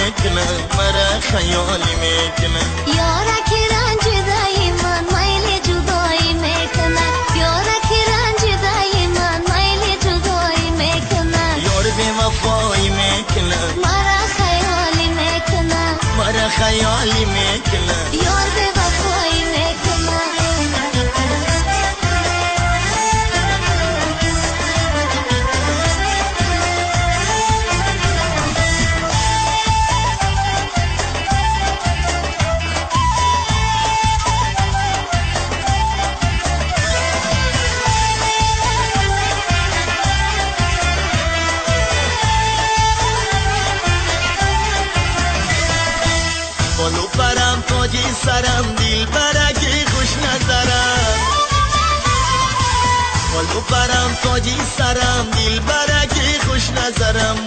میکنه مرا خیالی میکنه یارا که رنج دای من میل جدایی میکنه یارا که رنج دای من میل جدایی میکنه یار بی وفایی میکنه مرا خیالی میکنه مرا خیالی میکنه یار بی وفایی میکنه. سرم دل برگی خوش نظرم بالو پرم تاجی سرم دل برگی خوش نظرم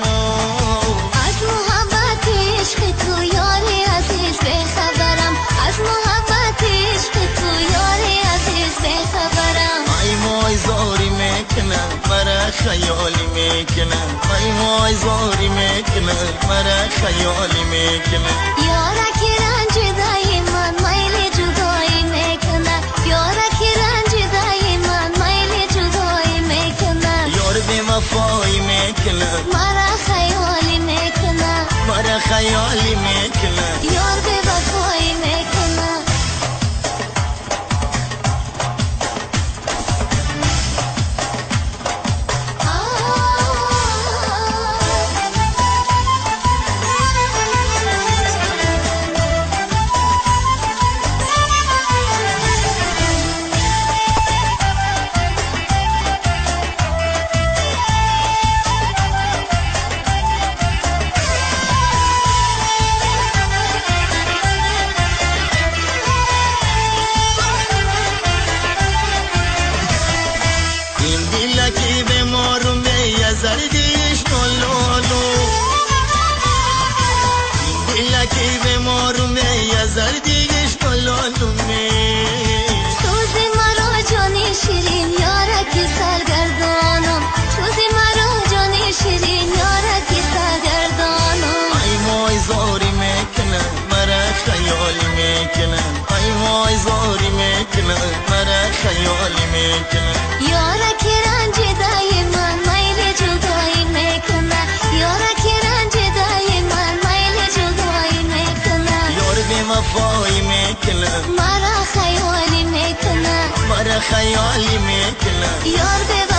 از محبت عشق تو یاری عزیز بخبرم از محبت عشق تو یاری عزیز بخبرم ای وای زاری میکنم مرا خیالی میکنم ای وای زاری میکنم مرا خیالی میکنم یارا که رنج دای من میل جدایی میکنه یارا که رنج دای من میل جدایی میکنه یار بی وفایی میکنه مرا خیالی میکنه مرا خیالی میکنه یار بی وفایی میکنه. سوزی مرا جان شیرین یارا که سرگردانم سوزی مرا جان شیرین یارا که سرگردانم ای وای زاری میکنه مرا خیالی میکنه ای وای زاری میکنه مرا خیالی میکنه یارا که رنج دای من میل جدایی میکنه یارا که رنج دای من میل جدایی میکنه یار بی وفایی میکنه مرا خیالی میکنه مرا خیالی میکنه یار بی